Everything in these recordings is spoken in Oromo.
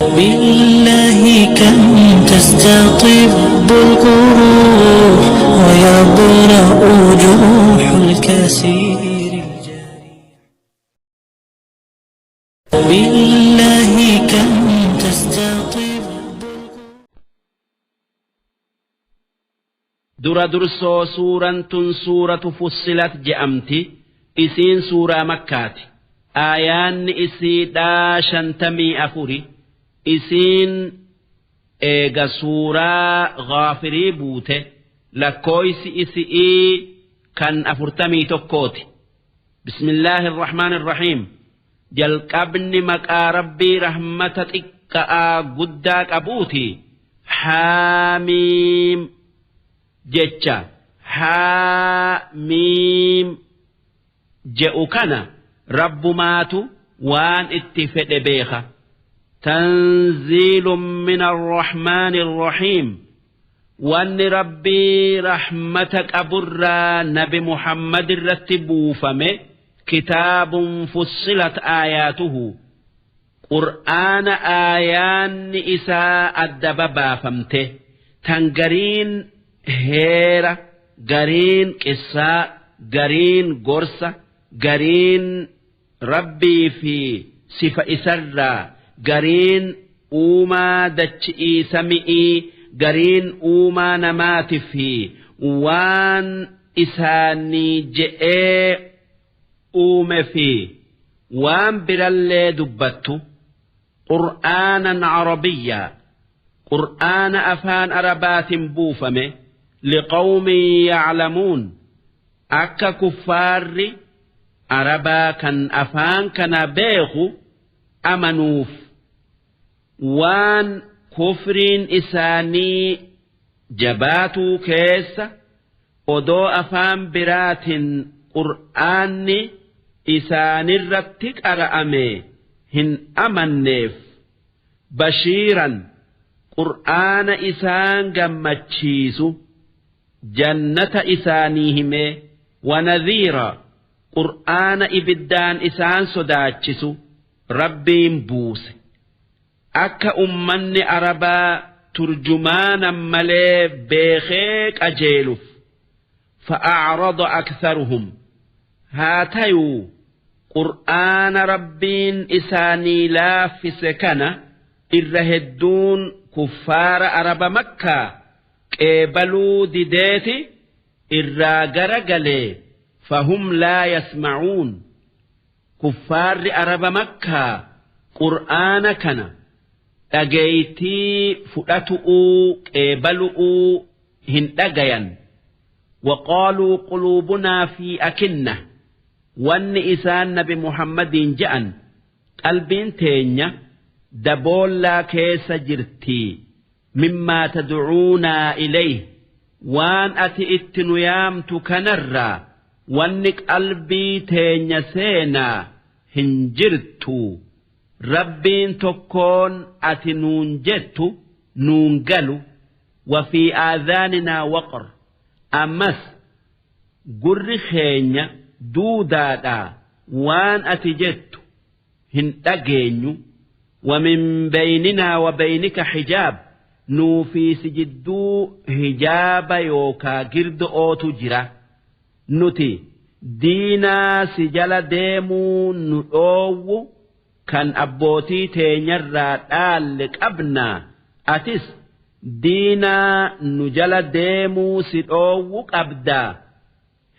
بالله كم تستطب القروح ويبرأ جروح الكسير الجارح بالله كم تستطب. Dura dursoo suuraan tun suuratu Fussilat je'amti. Isiin suuraa Makkaati. Aayaanni isiidhaa 54. Isiin eega suuraa Ghaafirii buute. Lakkooysi isi'ii kan 41ti. Bismillaahi irrahmaan irrahiim. Jalqabni maqaa Rabbii rahmata xiqqa'aa guddaa qabuuti. Haamiim jecha Haamiim je'u kana Rabbumaatu waan itti fedhe beekha. Tanziilun min arrahmaani irrahiim. Wanni Rabbii rahmata qaburraa nabi Muhammad irratti buufame kitaabun fussilat aayaatuhu. Qur'aana aayaanni isaa adda babaafamte tan gariin heera, gariin qissaa, gariin gorsa, gariin Rabbii fi sifa isarraa, gariin uumaa dachi'ii sami'ii, gariin uumaa namaati fi waan isaanii je'ee uume fi waan birallee dubbattu. Qur'aanan Arabiyyaa, Qur'aana afaan Arabaatin buufame, liqawmin ya'lamuun, akka kuffaarri Arabaa kan afaan kana beeku amanuuf. Waan kufriin isaanii jabaatuu keessa odoo afaan biraatin Qur'aanni isaanirratti qara'ame hin amanneef. Bashiiran, Qur'aana isaan gammachiisu, jannata isaanii himee, wanadhiira, Qur'aana ibiddaan isaan sodaachisu Rabbiin buuse. Akka ummanni Arabaa turjumaanan malee beekhee qajeeluf. Fa'a'rada aktharuhum, haa tayuu Qur'aana Rabbiin isaanii laaffise kana irra hedduun kuffaara Araba Makkaa qeebaluu dideeti irraa gara galee. Fahum laa yasma'uun, kuffaarri Araba Makkaa Qur'aana kana dhageeytii fudhatu'uu qeebalu'uu hin dhagayan. Waqaaluu quluubunaa fi akinna, wanni isaan nabi Muhammadiin je'an, qalbiin teenya daboollaa keessa jirtii, mimmaa tad'uunaa ilayhi, waan ati itti nu yaamtu kanarraa wanni qalbii teenya seenaa hin jirtu, Rabbiin tokkoon ati nuun jettu nuun galu. Wa fii aadhaaninaa waqr, ammas gurri keenya duudaadhaa waan ati jettu hin dhageenyu. Wa min beyninaa wa beynika hijaab, nuu fi si jidduu hijaaba yookaa girdo'ootu jira, nuti diinaa si jala deemuu nu dhoowwu kan abbootii teenyarraa dhaalle qabnaa, atis diinaa nu jala deemuu si dhoowwu qabdaa.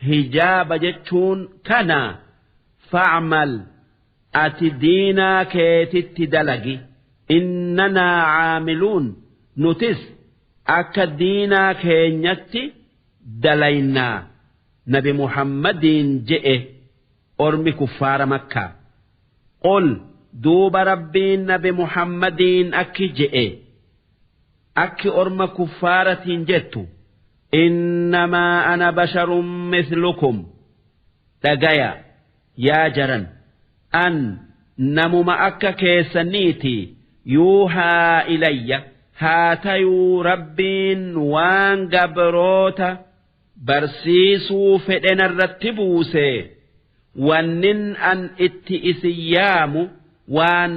Hijaaba jechuun kana. Fa'mal, ati diinaa keetitti dalagi, innanaa caamiluun, nutis akka diinaa keenyatti dalaynaa nabi Muhammadiin je'e ormi kuffaara Makkaa. Qul, duuba Rabbiin nabi Muhammadiin akki je'e, akki orma kuffaaratiin jettu: innamaa ana basharun mithlukum, dhagaya yaa jaran, an namuma akka keessaniiti, yuuhaa ilayya, haa tayuu Rabbiin waan gabroota barsiisuu fedhe narratti buuse, wannin an itti isin yaamu waan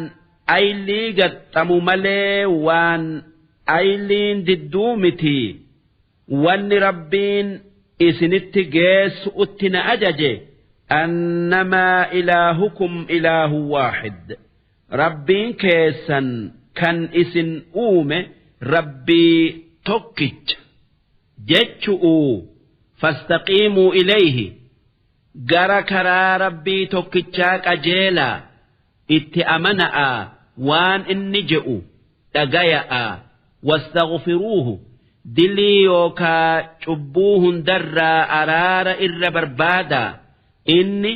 aylii gaxxamu malee waan ayliin didduu mitii wanni Rabbiin isinitti geessu'utti na ajaje annamaa ilaahukum ilaahu waaxid Rabbiin keessan kan isin uume Rabbii tokkicha jechu'uu fastaqiimuu ilayhi gara karaa Rabbii tokkichaa qajeelaa itti amana'aa waan inni je'u dhagaya'aa wastaghfiruuhu dilii yookaa cubbuu hundarraa araara irra barbaadaa inni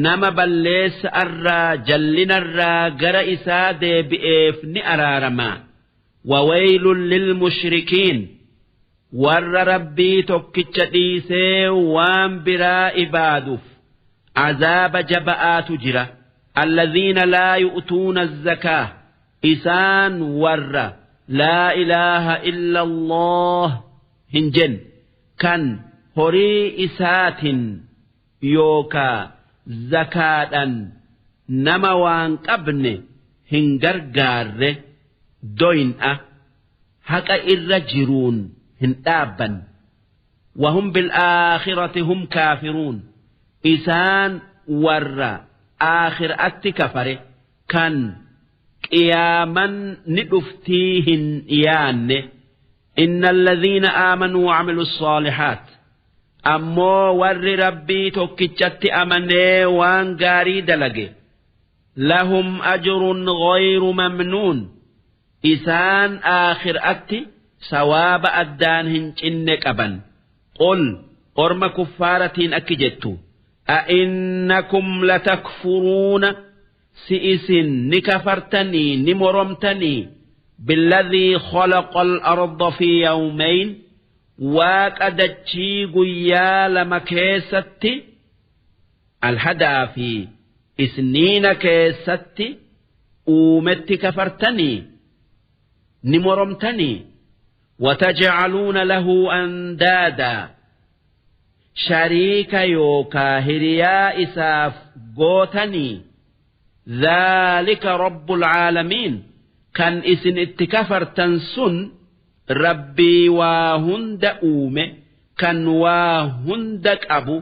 nama balleessa'arraa jallinarraa gara isaa deebi'eef ni araaramaa wawaylun lilmushrikiin warra Rabbii tokkicha dhiisee waan biraa ibaaduf azaaba jaba'aatu jira alladhiina laa yu'tuuna zakaa isaan warra laa ilaaha illa Allah hin jenne kan horii isaatin yookaa zakaadhan nama waan qabne hin gargaarre doyin'a haqa irra jiruun hin dhaabban wahum bil'aakhirati hum kaafiruun isaan warra aakhiraatti kafare kan qiyaaman ni dhuftii hin yaanne inna alladhiina aamanuu wa'amilu saalihaat ammoo warri rabbii tokkichatti amanee waan gaarii dalage lahum ajrun ghayru mamnuun isaan aakhiraatti sawaaba addaan hin cinne qaban qul orma kuffaaratiin akki jettu a'innakum latakfuruuna si isin ni kafartanii ni moromtanii billadhii khalaqa al-arda fi yawmayn waaqa dachii guyyaa lama keessatti alhadaa fi isniina keessatti uumetti kafartanii ni moromtanii watajcaluuna lahu andaadaa shariika yookaa hiriyaa isaaf gootanii dhaalika rabbul caalamiin kan isin itti kafartan sun rabbii waa hunda uume kan waa hunda qabu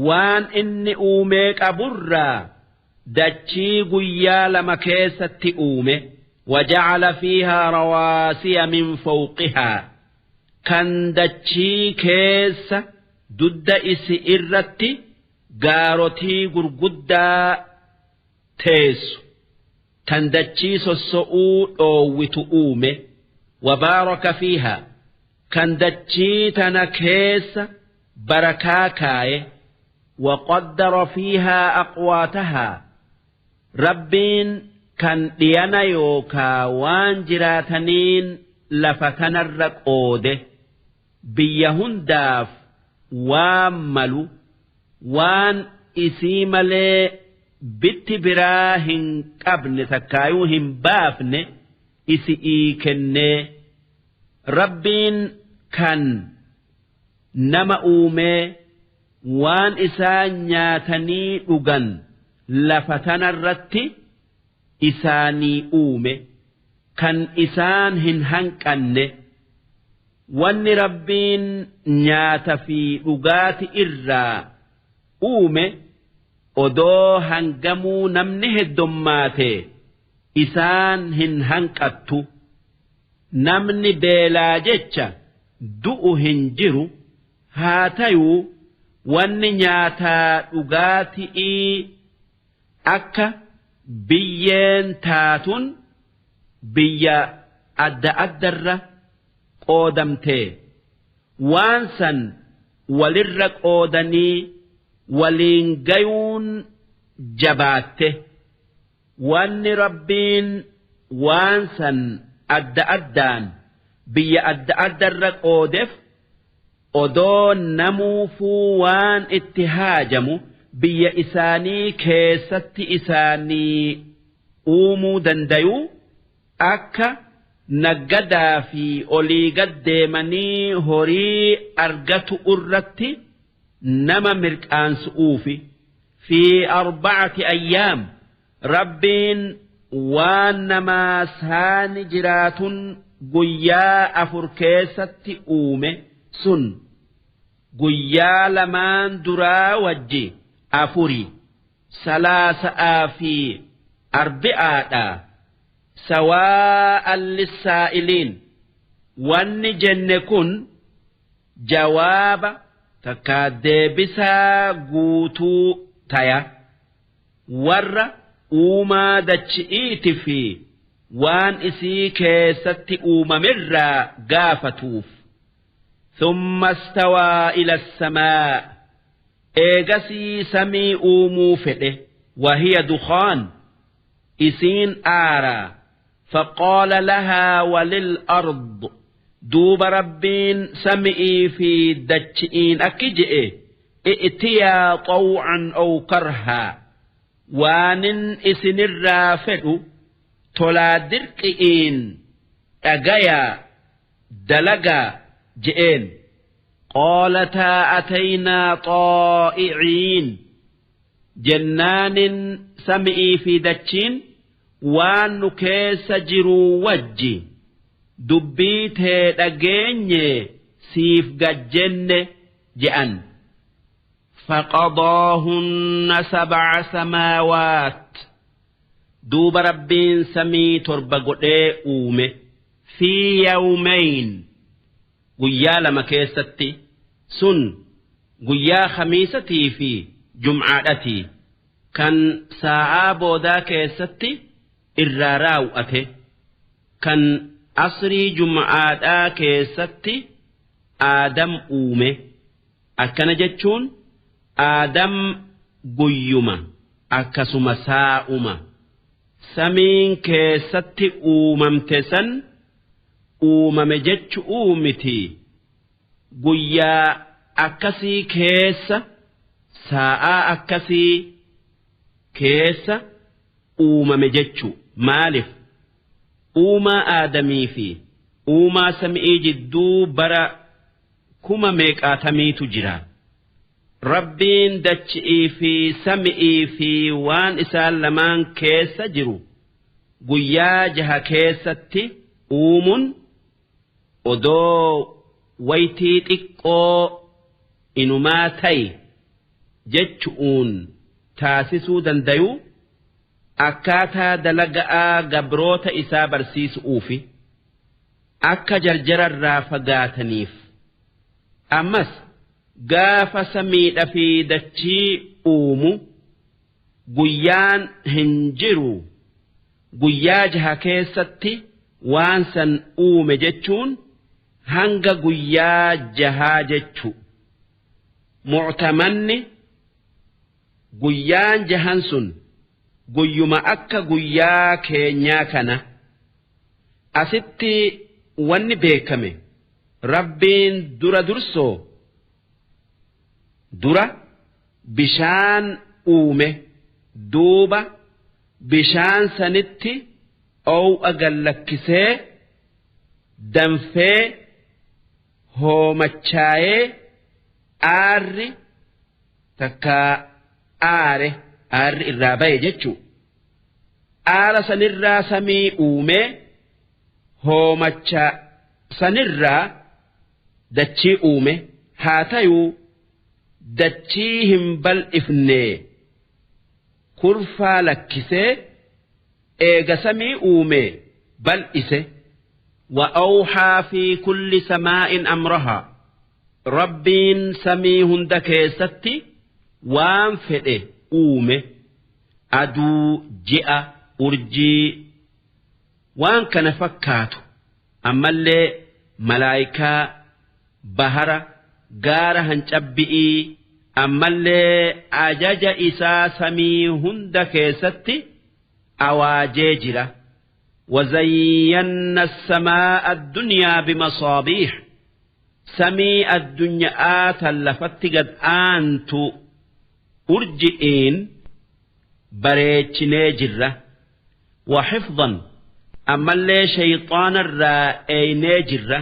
waan inni uumee qaburraa dachii guyyaa lama keessatti uume wajacala fiihaa rawaasiya min fawqihaa kan dachii keessa dudda isi irratti gaarotii gurguddaa teessu tan dachii sosso'uu dhoowwitu uume wabaaraka fiihaa kan dachii tana keessa barakaa kaaye waqaddara fiihaa aqwaatahaa rabbiin kan dhiyana yookaa waan jiraataniin lafa tanarra qoode biyya hundaaf waan malu waan isii malee bitti biraa hin qabne takkaayuu hin baafne isi'ii kennee rabbiin kan nama uumee waan isaan nyaatanii dhugan lafa tanarratti isaanii uume kan isaan hin hanqanne wanni rabbiin nyaata fi dhugaati irraa uume odoo hangamuu namni heddommaate isaan hin hanqattu namni beelaa jecha du'u hin jiru haa tayuu wanni nyaataa dhugaatii akka biyyeen taatun biyya adda addarra qoodamtee waan san walirra qoodanii waliin gayuun jabaatte wanni rabbiin waan san adda addaan biyya adda addarra qoodeef odoo namuufuu waan itti haajamu biyya isaanii keessatti isaanii uumuu dandayuu akka naggadaa fi olii gad deemanii horii argatu irratti nama mirqaansu'uufi fi arba'ati ayyaam rabbiin waan namaa saani jiraatun guyyaa 4 keessatti uume sun guyyaa lamaan duraa wajji 4 salaasaa fi arbi'aadha sawaa'an lissaa'iliin wanni jenne kun jawaaba takkaa deebisaa guutuu taya warra uumaa dachi'iiti fi waan isii keessatti uumamirraa gaafatuuf. Thumma stawaa ila samaa eegasii samii uumuu fedhe wahiya dukhaan isiin aaraa faqaala lahaa walil ard duuba rabbiin sami'ii fi dachi'iin akki je'e i'tiyaa xaw'an aw karhaa waanin isinirraa fedhu tolaa dirqi'iin dhagayaa dalagaa je'een. Qaalataa ataynaa xaa'iciin jennaanin sami'ii fi dachiin waan nu keessa jiruu wajji dubbii tee dhageenye siif gajjenne je'an. Faqadaahunna sab'a samaawaat duuba rabbiin samii 7 godhee uume fi yawmayn guyyaa 2 keessatti sun guyyaa khamiisatii fi jum'aadhatii kan saa'aa boodaa keessatti irraa raaw'ate kan asrii jum'aadhaa keessatti aadam uume akkana jechuun aadam guyyuma akkasuma saa'uma samiin keessatti uumamte san uumame jechu'uu miti guyyaa akkasii keessa saa'aa akkasii keessa uumame jechu maalif uumaa aadamii fi uumaa sami'ii jidduu bara kuma meeqaatamiitu jira. Rabbiin dachi'ii fi sami'ii fi waan isaan lamaan keessa jiru guyyaa jaha keessatti uumun odoo waytii xiqqoo inumaa tayi jechu'uun taasisuu dandayuu akkaataa dalaga'aa gabroota isaa barsiisu'uufi akka jarjararraa fagaataniif. Ammas gaafa samiidha fi dachii uumu guyyaan hin jiru guyyaa jaha keessatti waan san uume jechuun hanga guyyaa jahaa jechu. Mu'tamanni guyyaan jahan sun guyyuma akka guyyaa keenyaa kana. Asitti wanni beekame Rabbiin dura dursoo dura bishaan uume duuba bishaan sanitti ow'a gallakkisee danfee hoomachaayee aarri takkaa aare aarri irraa baye jechuu aara sanirraa samii uumee hoomacha sanirraa dachii uume haa tayuu dachii hin bal'ifnee kurfaa lakkisee eega samii uume bal'ise. Wa awxaa fi kulli samaa'in amrahaa Rabbiin samii hunda keessatti waan fedhe uume aduu ji'a urjii waan kana fakkaatu ammallee malaayikaa bahara gaara hancabbi'ii ammallee ajaja isaa samii hunda keessatti awaajee jira. وزينا السماء الدنيا بمصابيح samii addunya'aa tan lafatti gad aantu urji'iin bareechinee jirra. Wa xifdan ammallee shayxaanarraa eeynee jirra.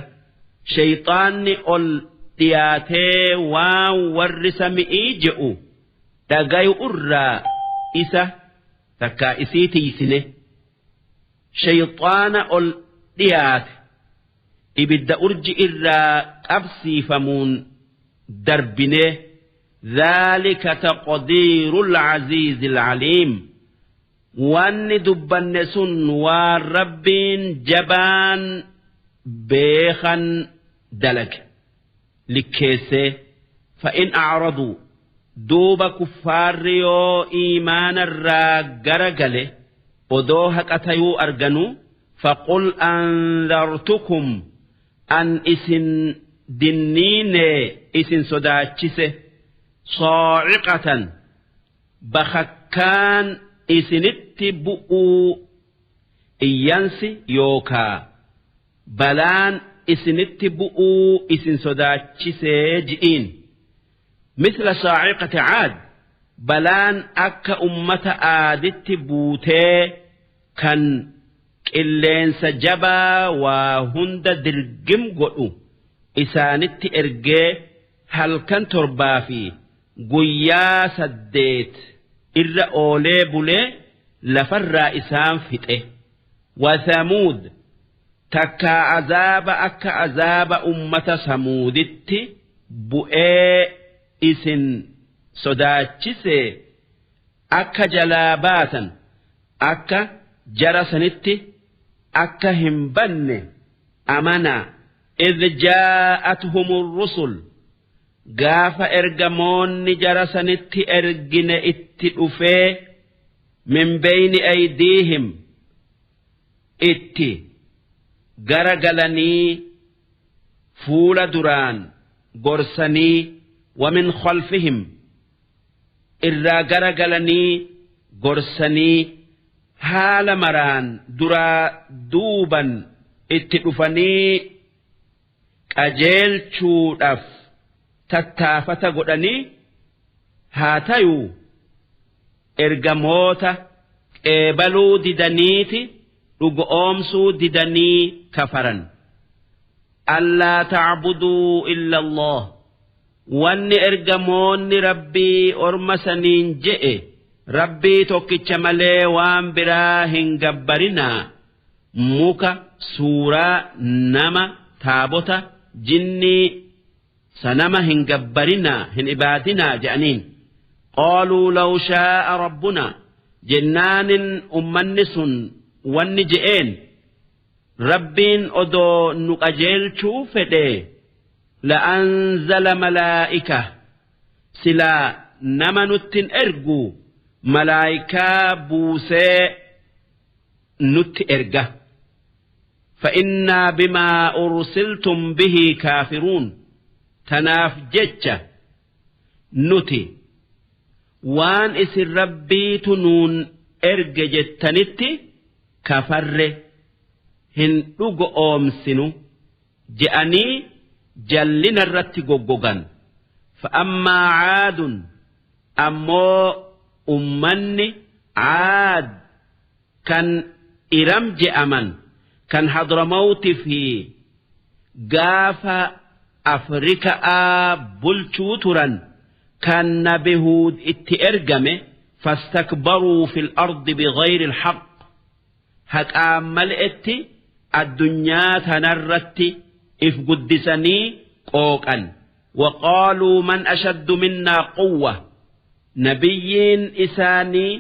Shayxaanni ol dhiyaatee waan warri sami'ii je'u dhagayu irraa isa takkaa isii tiysine. Shayxaana ol dhiyaate ibidda urji irraa qabsiifamuun darbinee. Dhaalika taqdiirul aziizil aliim. Wanni dubbanne sun waan Rabbiin jabaan beekan dalage likkeessee. Fa'in a'raduu, duuba kuffaarri yoo iimaanarraa gara gale odoo haqa tayuu arganuu, faqul anzartukum, an isin dinniinee isin sodaachise, saa'iqatan, bakakkaan isinitti bu'uu, iyyansi yookaa balaan isinitti bu'uu isin sodaachisee ji'iin. Misla saa'iqati Caad, balaan akka ummata Aaditti buutee kan qilleensa jabaa waa hunda dirgim godhu isaanitti ergee halkan torbaa fi guyyaa saddeet irra oolee bulee lafarraa isaan fixe. Wa Thamuud, takkaa azaaba akka azaaba ummata Samuuditti bu'ee isin sodaachise akka jalaa baatan, akka jara sanitti akka hin banne amanaa. Idh jaa'atuhumur rusul, gaafa ergamoonni jara sanitti ergine itti dhufee, min beyni aydiihim, itti gara galanii fuula duraan gorsanii, wamin khalfihim, irraa gara galanii gorsanii, haala maraan duraa duuban itti dhufanii qajeelchuudhaaf tattaafata godhanii haa tayuu ergamoota qeebaluu didaniiti dhugo'oomsuu didanii kafaran. Allaa ta'buduu illa Allah, wanni ergamoonni Rabbii orma saniin je'e, Rabbii tokkicha malee waan biraa hin gabbarinaa, muka, suuraa, nama, taabota, jinnii, sanama hin gabbarinaa, hin ibaadinaa je'aniin. Qaaluu law shaa'a rabbunaa, jennaanin ummanni sun wanni je'een, Rabbiin odoo nu qajeelchuu fedhee, la'anzala malaa'ika, silaa nama nuttin ergu, malaayikaa buusee nutti erga. Fa'innaa bimaa ursiltum bihii kaafiruun, tanaaf jecha nuti waan isin Rabbiitu nuun erge jettanitti kafarre, hin dhugo'oomsinu je'anii jallina irratti goggogan. Fa'ammaa Caadun, ammoo ummanni Caad kan Iram je'aman, kan Hadramawti fi gaafa Afrika'aa bulchuu turan, kan nabi Huud itti ergame, fastakbaruu fil ardi bighayri alhaq, haqaan male'etti addunyaa tanarratti if guddisanii qooqan. Waqaaluu man ashaddu minnaa quwwa, nabiyyiin isaanii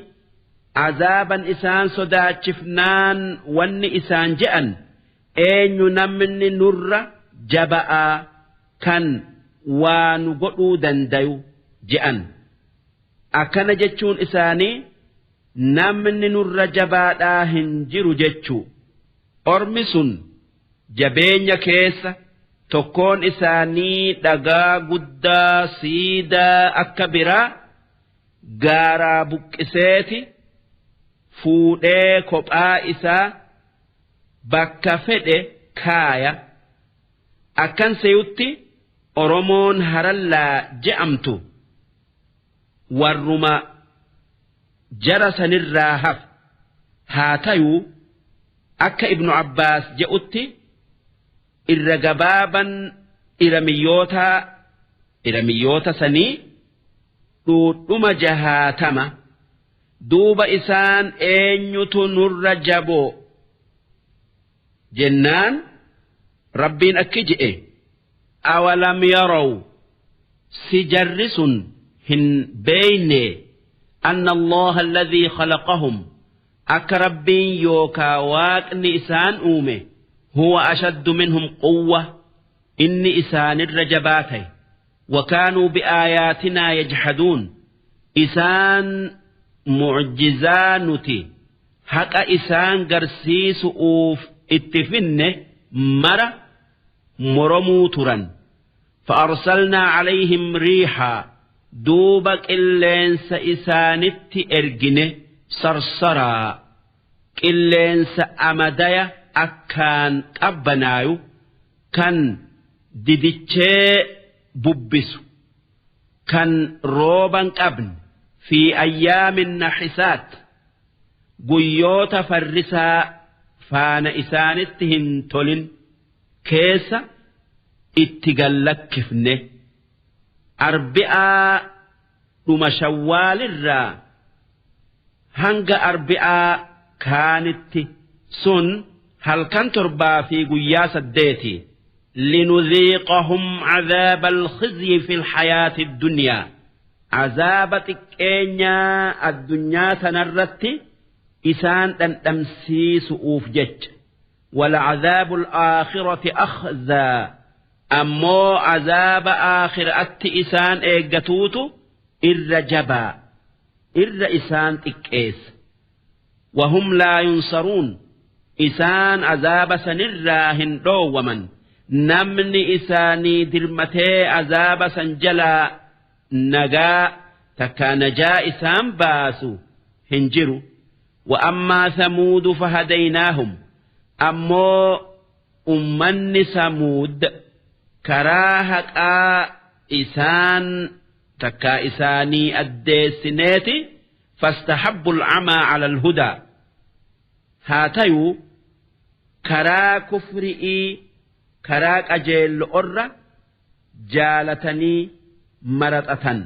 azaaban isaan sodaachifnaan wanni isaan je'an, eenyu namni nurra jaba'aa kan waa nu godhuu dandayu je'an. Akkana jechuun isaanii namni nurra jabaadhaa hin jiru jechuu. Ormi sun jabeenya keessa tokkoon isaanii dhagaa guddaa siidaa akka biraa gaaraa buqqiseeti fuudhee kophaa isaa bakka fedhe kaaya. Akkan seyutti Oromoon Harallaa je'amtu warruma jara sanirraa hafe. Haa tayuu akka Ibnu Abbaas je'utti irra gabaaban Iramiyyootaa, Iramiyyoota sanii, dhuudhuma jahaatama. Duuba isaan eenyutu nurra jaboo? Jennaan Rabbiin akki je'e: Awalam yaraw, si jarri sun hin beeyne, anna Allaha alladhii khalaqahum, akka Rabbiin yookaa Waaqni isaan uume, huwa ashaddu minhum quwwa, inni isaanirra jabaa ta'e, wakaanuu bi'aayaatinaa yajhaduun, isaan mucjizaa nuti haqa isaan garsiisu'uuf itti finne mara moromuu turan. Fa'arsalnaa calayhim riihaa, duuba qilleensa isaanitti ergine, sarsaraa, qilleensa amadaya akkaan qabbanaayu kan didichee bubbisu kan rooban qabne, fi ayyaamin nahisaat, guyyoota farrisaa faana isaanitti hin tolin keessa itti gallakkifne. Arbi'aa dhuma Shawwaalirraa hanga Arbi'aa kaanitti sun halkan 7 fi guyyaa 8. Linuziiqahum cadaaba alkhizyi fi alhayaati addunyaa, azaaba xiqqeenyaa addunyaa tanarratti isaan dhandhamsiisu'uuf jecha. Walcadaabu alaakhirati akhzaa, ammoo azaaba aakhiraatti isaan eeggatuutu irra jabaa, irra isaan xiqqeessa. Wahum laa yunsaruun, isaan azaaba sanirraa hin dhoowwaman, namni isaanii dirmatee azaaba san jalaa nagaa takkaa najaa isaan baasu hin jiru. Wa ammaa Samuudu fahadaynaahum, ammoo ummanni Samuud karaa haqaa isaan takkaa isaanii addeessineeti, fastahabbu alcamaa cala alhudaa, haa tayuu karaa kufri'ii karaa qajeello'orra jaalatanii maraxatan.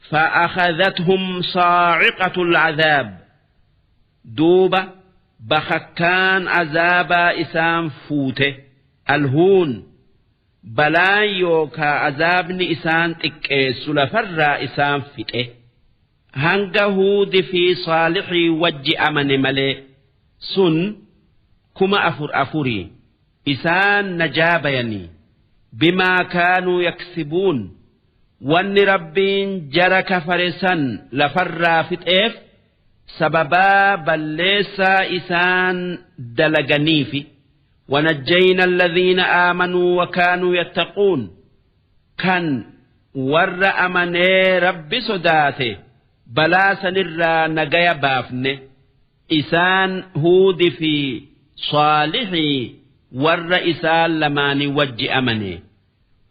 Fa'akhadhathum saa'iqatul azaab, duuba bakakkaan azaabaa isaan fuute, alhuun, balaan yookaa azaabni isaan xiqqeessu lafarraa isaan fixe, hanga Huudi fi Saalixii wajji amane malee, sun 4000 afurii isaan najaa bayanii. Bimaa kaanuu yaksibuun, wanni Rabbiin jara kafare san lafarraa fixeef sababaa balleessaa isaan dalaganiifi. Wanajjayna alladhiina aamanuu wakaanuu yattaquun, kan warra amanee Rabbi sodaate balaa sanirraa nagaya baafne, isaan Huudi fi Saalihii warra isaan lamaanii wajji amane.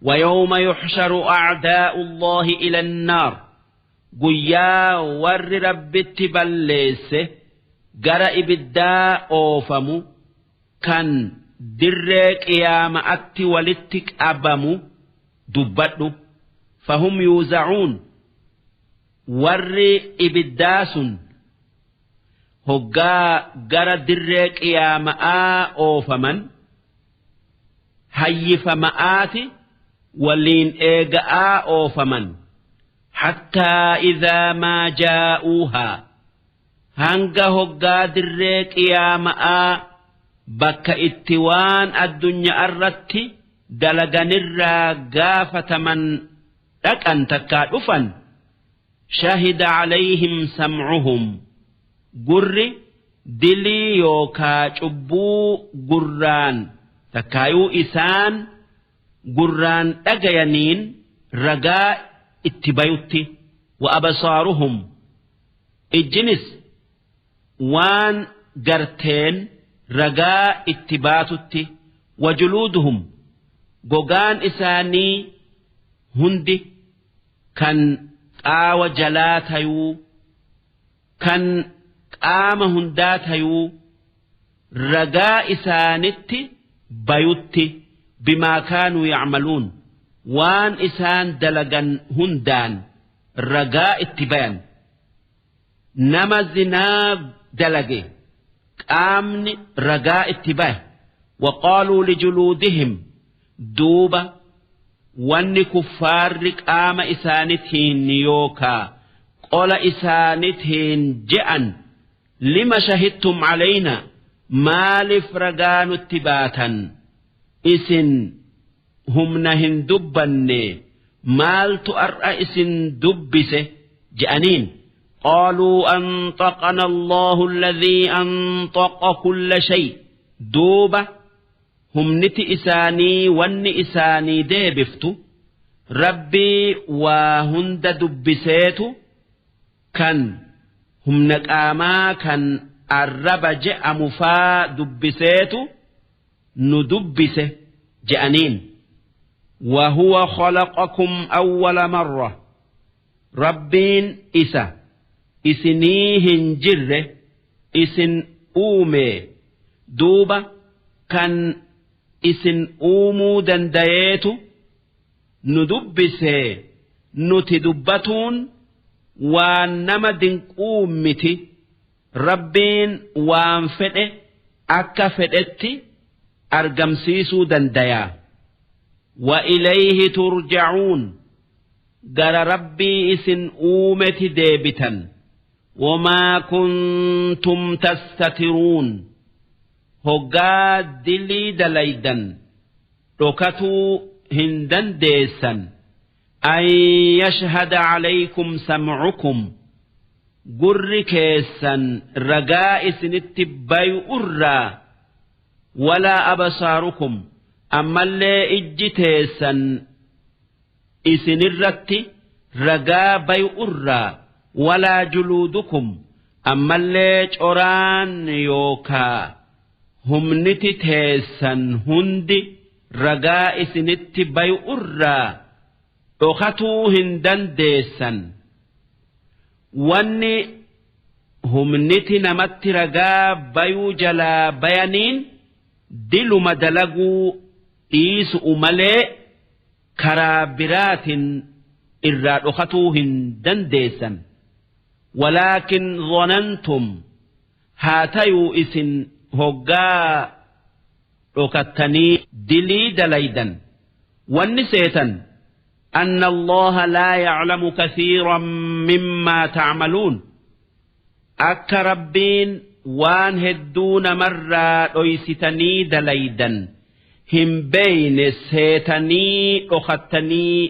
Wayawma yuhsharu a'daa'u Allaahi ila annaar, guyyaa warri Rabbitti balleesse gara ibiddaa oofamu kan dirree qiyaama'atti walitti qabamu dubbadhu. Fahum yuuzacuun, warri ibiddaa sun hoggaa gara dirree qiyaama'aa oofaman hayyifama'aati waliin eega'aa oofaman. Hattaa idhaa maa jaa'uuhaa, hanga hoggaa dirree qiyaama'aa bakka itti waan addunya'arratti dalaganirraa gaafataman dhaqan takkaa dhufan, shahida calayhim sam'uhum, gurri dilii yookaa cubbuu gurraan takkaayuu isaan gurraan dhagayaniin ragaa itti bayutti, wa absaaruhum, ijjinis waan garteen ragaa itti baatutti, wa juluuduhum, gogaan isaanii hundi kan qaawa jalaa tayuu kan qaama hundaa tayuu ragaa isaanitti bayutti, bimaa kaanuu yacmaluun, waan isaan dalagan hundaan ragaa itti bayan. Nama zinaa dalage qaamni ragaa itti baya. Waqaaluu lijuluudihim duuba wanni kuffaarri qaama isaanitiin yookaa qola isaanitiin je'an lima shahidtum calaynaa maalif ragaa nutti baatan isin humna hin dubbanne maaltu ar'a isin dubbise je'aniin. Qaaluu anxaqana Allahu alladhii anxaqa kulla shay duuba humniti isaanii wanni isaanii deebiftu Rabbii waa hunda dubbiseetu kan humna qaamaa kan arraba je'amu faa dubbiseetu nu dubbise je'aniin. Wahuwa khalaqakum awwala marra Rabbiin isa isinii hin jirre isin uume duuba kan isin uumuu dandayeetu nu dubbisee nuti dubbatuun waan nama dinquu miti Rabbiin waan fedhe akka fedhetti argamsiisuu dandaya. Wa ilayhi turja'uun gara Rabbii isin uumeti deebitan. Wamaa kuntum tastatiruun hoggaa dilii dalaydan dhokatuu hin dandeessan. An yashhada alaykum sam'ukum gurri keessan ragaa isinitti bayu irraa walaa absaarukum ammallee ijji teessan isinirratti ragaa bayu irraa walaa juluudukum ammallee coraan yookaa humniti teessan hundi ragaa isinitti bayu irraa dhokatuu hin dandeessan. Wanni humniti namatti ragaa bayuu jalaa bayaniin diluma dalaguu dhiisu'u malee karaa biraatin irraa dhokatuu hin dandeessan. Walaakin zonantum haa tayuu isin hoggaa dhokattanii dilii dalaydan wanni seetan anna allaha laa ya'lamu kathiiran mimmaa ta'maluun akka rabbiin waan hedduu namarraa dhoysitanii dalaydan hin beeyne seetanii dhokattanii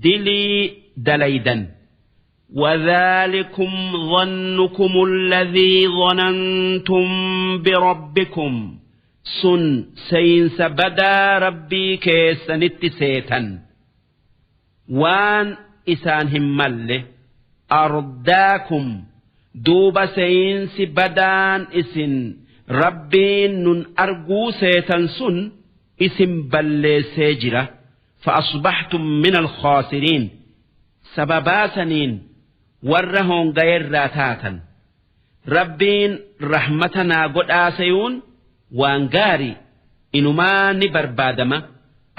dilii dalaydan. وذلكم ظنكم الذي ظننتم بربكم sun seyinsa badaa rabbii keessanitti seetan waan isaan hin malle ardaakum duuba seyinsi badaan isin rabbiin nun arguu seetan sun isin balleessee jira فأصبحتم من الخاسرين sababaa saniin warra hongayerraa taatan. Rabbiin rahmata naa godhaa seyuun waan gaari inumaa ni barbaadama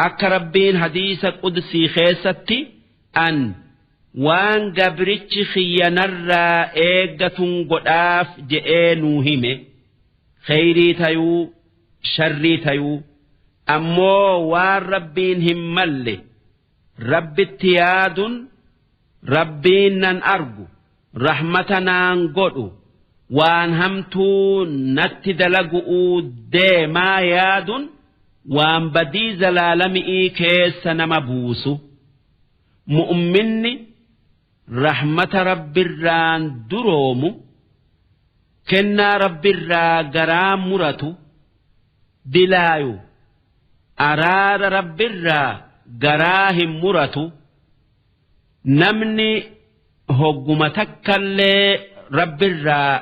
akka Rabbiin hadiisa qudsii keessatti an waan gabrichi kiyya narraa eeggatun godhaaf je'ee nuu hime kheyrii tayuu sharrii tayuu ammoo waan Rabbiin hin malle Rabbitti yaadun Rabbiin nan argu rahmata naan godhu waan hamtuu natti dalagu'uu deemaa yaadun waan badii zalaalami'ii keessa nama buusu. Mu'minni rahmata Rabbirraan duroomu kennaa Rabbirraa garaa muratu dilaayu araara Rabbirraa garaa hin muratu. Namni hogguma takkallee Rabbirraa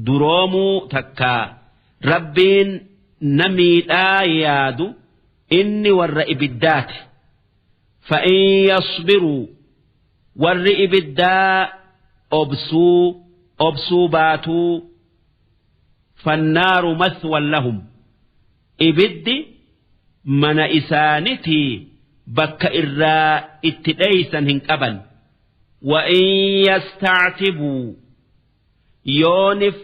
duroomuu takkaa Rabbiin na miidhaa yaadu inni warra ibiddaati. Fa'in yasbiruu warri ibiddaa obsuu obsuu baatuu fannaaru mathwan lahum ibiddi mana isaanitii bakka irraa itti dheeysan hin qaban. Wa in yasta'tibuu yoonif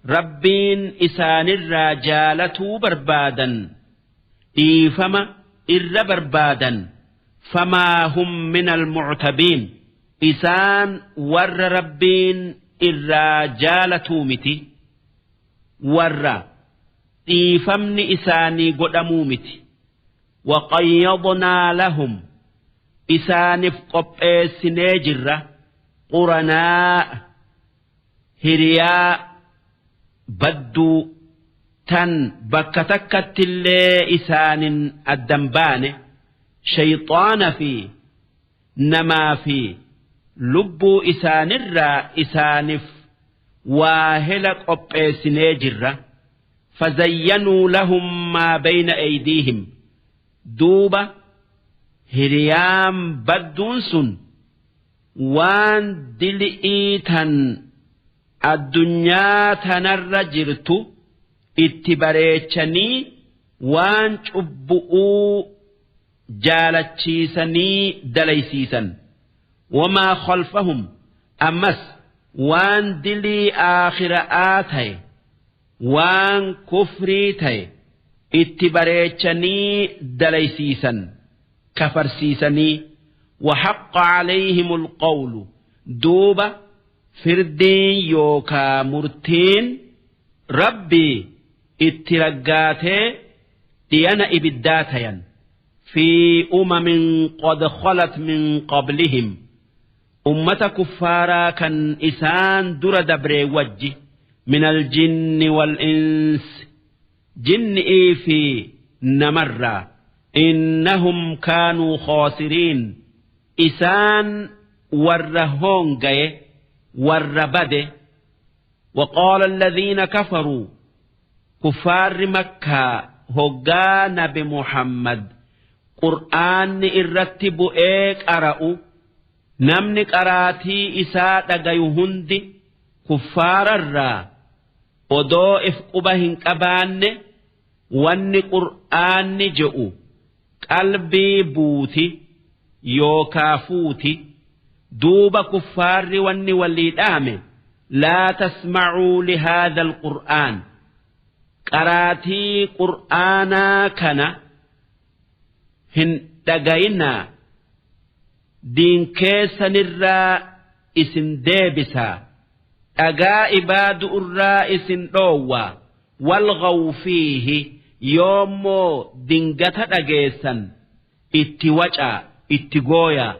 Rabbiin isaanirraa jaalatuu barbaadan dhiifama irra barbaadan famaa hum minal muctabiin isaan warra Rabbiin irraa jaalatuu miti warra dhiifamni isaanii godhamuu miti. Waqayyadnaa lahum isaanif qopheessinee jirra quranaa hiriyaa badduu tan bakka takkattillee isaanin addan baane shayxaana fi namaa fi lubbuu isaanirraa isaanif waa hela qopheessinee jirra. Fazayyanuu lahum maa bayna aydiihim duuba hiriyaan badduun sun waan dili'ii tan addunyaa tanarra jirtu itti bareechanii waan cubbu'uu jaalachiisanii dalaysiisan. Wamaa khalfahum ammas waan dilii aakhira'aa ta'e waan kufrii ta'e itti bareechanii dalaysiisan kafarsiisanii. وحق عليهم القول duuba firdiin yookaa murtiin Rabbii itti raggaatee dhiyana ibiddaa tayan. Fi umamin qad khalat min qablihim ummata kuffaaraa kan isaan dura dabree wajji min aljinni wal insi jinni'ii fi namarraa innahum kaanuu khaasiriin isaan warra hoongaye warra bade. وقال الذين كفروا كفار مكة هقا نبي محمد قرآن الرتب إيك أرأوا نمني قراتي إساء dhagayu hundi kuffaararraa odoo if quba hin qabaanne wanni qur'aanni je'u qalbii buuti yookaa fuuti. Duuba kuffaarri wanni walii dhaame: laa tasma'uu lihaadha alqur'aan, qaraatii qur'aanaa kana hin dhagayinaa, diin keessanirraa isin deebisaa, dhagaa ibaadu irraa isin dhoowwaa. Walghaw fiihi, yoommoo dingata dhageessan itti wacaa, itti gooyaa.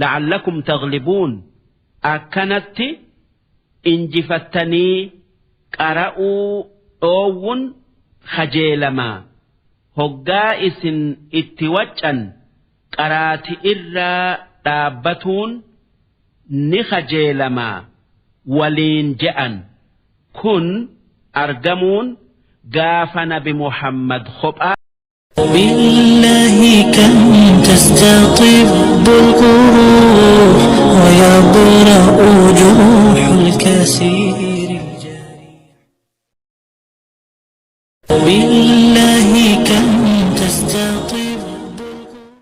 La'allakum taglibuun, akkanatti injifattanii qara'uu dhoowwun kajeelamaa hoggaa isin itti waccan qaraati irraa dhaabbatuun ni kajeelamaa waliin je'an. Kun argamuun gaafa nabi Muhammad kophaa بالله كم تستطب القروح ويبرأ